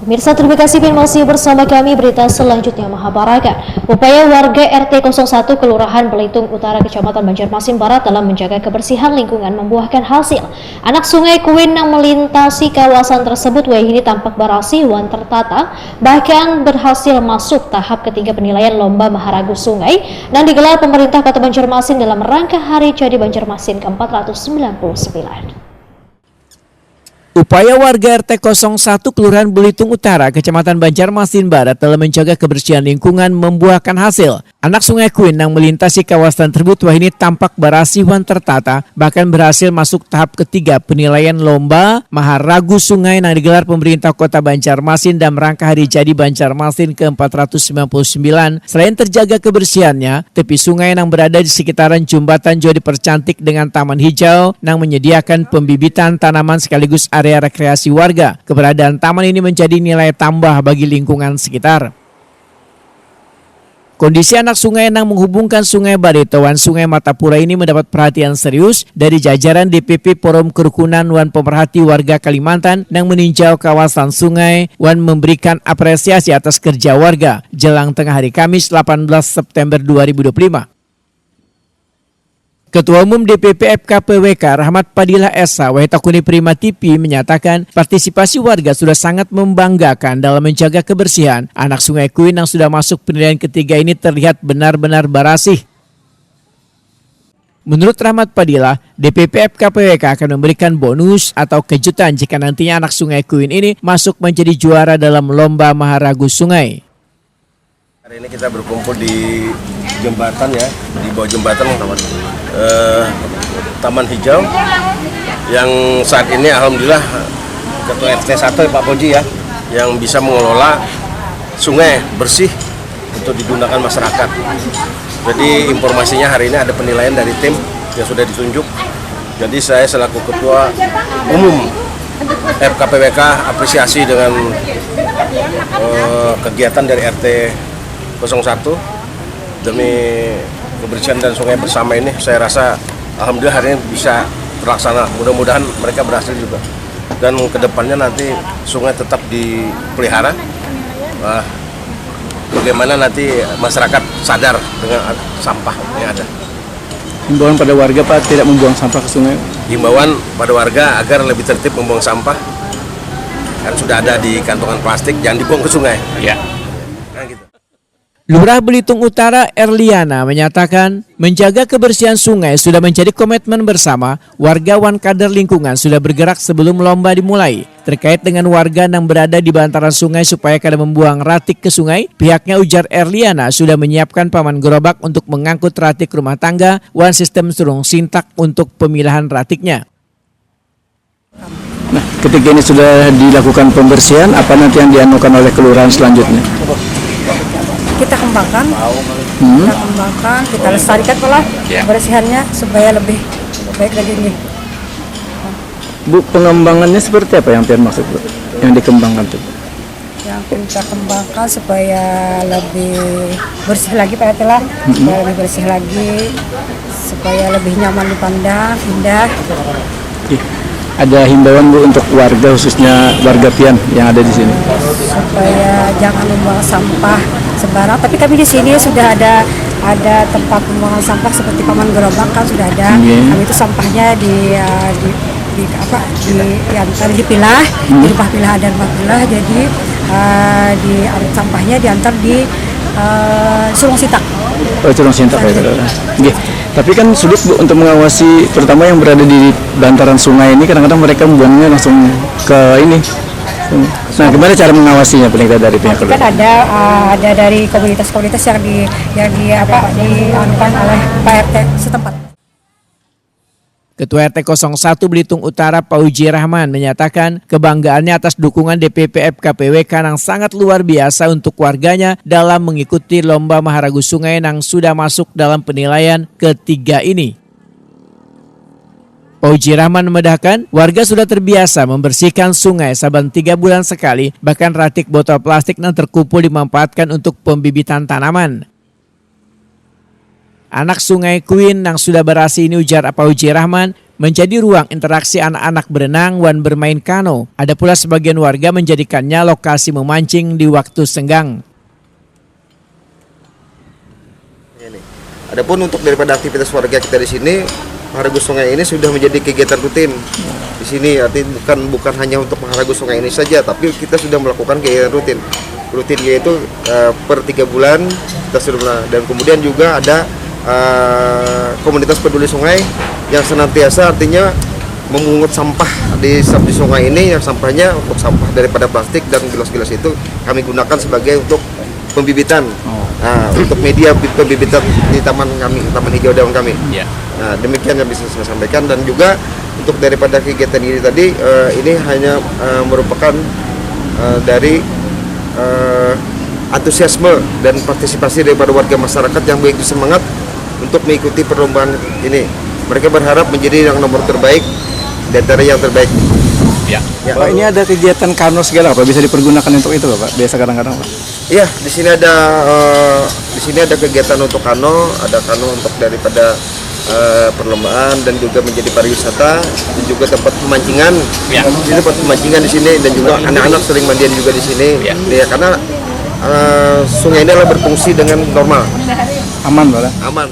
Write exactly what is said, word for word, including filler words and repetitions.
Mirsa, terima kasih, pian masih bersama kami. Berita selanjutnya, Mahabarakat. Upaya warga R T kosong satu Kelurahan Belitung Utara, Kecamatan Banjarmasin Barat dalam menjaga kebersihan lingkungan membuahkan hasil. Anak sungai Kuin nang melintasi kawasan tersebut wayahini tampak barasih wan tertata, bahkan berhasil masuk tahap ketiga penilaian lomba maharagu sungai nang digelar pemerintah Kota Banjarmasin dalam rangka Hari Jadi Banjarmasin ke empat ratus sembilan puluh sembilan. Upaya warga R T kosong satu Kelurahan Belitung Utara, Kecamatan Banjarmasin Barat dalam menjaga kebersihan lingkungan membuahkan hasil. Anak sungai Kuin nang melintasi kawasan tersebut wahini tampak barasih wan tertata, bahkan berhasil masuk tahap ketiga penilaian lomba maharagu sungai nang digelar pemerintah Kota Banjarmasin dalam rangka Hari Jadi Banjarmasin ke empat ratus sembilan puluh sembilan. Selain terjaga kebersihannya, tepi sungai nang berada di sekitaran jembatan juga dipercantik dengan taman hijau nang menyediakan pembibitan tanaman sekaligus area rekreasi warga. Keberadaan taman ini menjadi nilai tambah bagi lingkungan sekitar. Kondisi anak sungai nang menghubungkan Sungai Barito wan Sungai Martapura ini mendapat perhatian serius dari jajaran D P P Forum Kerukunan wan Pemerhati Warga Kalimantan nang meninjau kawasan sungai wan memberikan apresiasi atas kerja warga jelang tengah hari Kamis delapan belas September dua ribu dua puluh lima. Ketua Umum D P P F K P W K Rahmat Fadilah S H wahai Takuni Prima T V menyatakan partisipasi warga sudah sangat membanggakan dalam menjaga kebersihan. Anak sungai Kuin yang sudah masuk penilaian ketiga ini terlihat benar-benar barasih. Menurut Rahmat Fadilah, D P P F K P W K akan memberikan bonus atau kejutan jika nantinya anak sungai Kuin ini masuk menjadi juara dalam lomba maharagu sungai. Hari ini kita berkumpul di jembatan ya, di bawah jembatan eh, Taman Hijau yang saat ini alhamdulillah Ketua R T satu ya, Pak Poji ya, yang bisa mengelola sungai bersih untuk digunakan masyarakat. Jadi informasinya hari ini ada penilaian dari tim yang sudah ditunjuk. Jadi saya selaku ketua umum F K P W K apresiasi dengan eh, kegiatan dari R T kosong satu demi kebersihan dan sungai bersama ini. Saya rasa alhamdulillah hari ini bisa terlaksana. Mudah-mudahan mereka berhasil juga. Dan kedepannya nanti sungai tetap dipelihara. Nah, bagaimana nanti masyarakat sadar dengan sampah yang ada. Himbauan pada warga, Pak, tidak membuang sampah ke sungai. Himbauan pada warga agar lebih tertib membuang sampah. Kan sudah ada di kantongan plastik, jangan dibuang ke sungai. Ya. Nah, gitu. Lurah Belitung Utara Erliana menyatakan, menjaga kebersihan sungai sudah menjadi komitmen bersama. Warga wan kader lingkungan sudah bergerak sebelum lomba dimulai. Terkait dengan warga yang berada di bantaran sungai supaya kada membuang ratik ke sungai, pihaknya, ujar Erliana, sudah menyiapkan paman gerobak untuk mengangkut ratik rumah tangga wan sistem surung sintak untuk pemilahan ratiknya. Nah, ketika ini sudah dilakukan pembersihan, apa nanti yang dianukan oleh kelurahan selanjutnya? Kita kembangkan, hmm. Kita kembangkan, kita lestarikan pola ya. Kebersihannya supaya lebih baik lagi ini. Bu, pengembangannya seperti apa yang pian maksud, Bu? Yang dikembangkan tuh? Yang kita kembangkan supaya lebih bersih lagi, Pak Rt lah. Hmm. Supaya lebih bersih lagi, supaya lebih nyaman dipandang, indah. Oke. Ada himbauan, Bu, untuk warga, khususnya warga pian yang ada di sini? Supaya jangan membuang sampah sembarang. Tapi kami di sini sudah ada ada tempat pembuangan sampah seperti paman gerobak kan sudah ada. Yeah. Kami itu sampahnya di, uh, di di apa di yang tadi dipilah hmm. Di rumah pilah ada rumah pilah jadi uh, di sampahnya diantar di uh, Surung Sitak. Oh, Surung Sitak ya. Oke. Tapi kan sulit, Bu, untuk mengawasi terutama yang berada di bantaran sungai ini, kadang-kadang mereka membuangnya langsung ke ini. Nah, gimana cara mengawasinya paling tidak dari pihak keluarga? Kan ada uh, ada dari komunitas-komunitas yang di yang di apa dianukan oleh Pak R T setempat. Ketua R T kosong satu Belitung Utara, Pauji Rahman, menyatakan kebanggaannya atas dukungan D P P F K P W K nang sangat luar biasa untuk warganya dalam mengikuti lomba maharagu sungai nang sudah masuk dalam penilaian ketiga ini. Pauji Rahman memedahkan, warga sudah terbiasa membersihkan sungai saban tiga bulan sekali, bahkan ratik botol plastik nang terkumpul dimanfaatkan untuk pembibitan tanaman. Anak sungai Kuin nang sudah barasi ini, ujar Apa Uji Rahman, menjadi ruang interaksi anak-anak berenang wan bermain kano. Ada pula sebagian warga menjadikannya lokasi memancing di waktu senggang. Ini. Adapun untuk daripada aktivitas warga kita di sini, mengharagus sungai ini sudah menjadi kegiatan rutin di sini. Artinya bukan bukan hanya untuk mengharagus sungai ini saja, tapi kita sudah melakukan kegiatan rutin. Rutin yaitu eh, per tiga bulan kita sudah mela- dan kemudian juga ada eh, komunitas peduli sungai yang senantiasa artinya memungut sampah di di sungai ini, yang sampahnya untuk sampah daripada plastik dan gelas-gelas itu kami gunakan sebagai untuk pembibitan. Nah, untuk media bi- pembibitan di taman kami, taman hijau daun kami. Ya. Nah, demikian yang bisa saya sampaikan dan juga untuk daripada kegiatan ini tadi eh, ini hanya eh, merupakan eh, dari eh, antusiasme dan partisipasi daripada warga masyarakat yang begitu semangat untuk mengikuti perlombaan ini. Mereka berharap menjadi yang nomor terbaik di antara yang terbaik. Ya. Ya. Pak, ini ada kegiatan kano segala apa bisa dipergunakan untuk itu, Pak? Biasa kadang-kadang, Pak. Iya, di sini ada eh, di sini ada kegiatan untuk kano, ada kano untuk daripada eh, perlombaan dan juga menjadi pariwisata dan juga tempat pemancingan. Ya. Ini tempat pemancingan di sini dan juga anak-anak sering mandian juga di sini. Ya. Ya, karena eh, sungai ini adalah berfungsi dengan normal, Aman, Pak. Aman.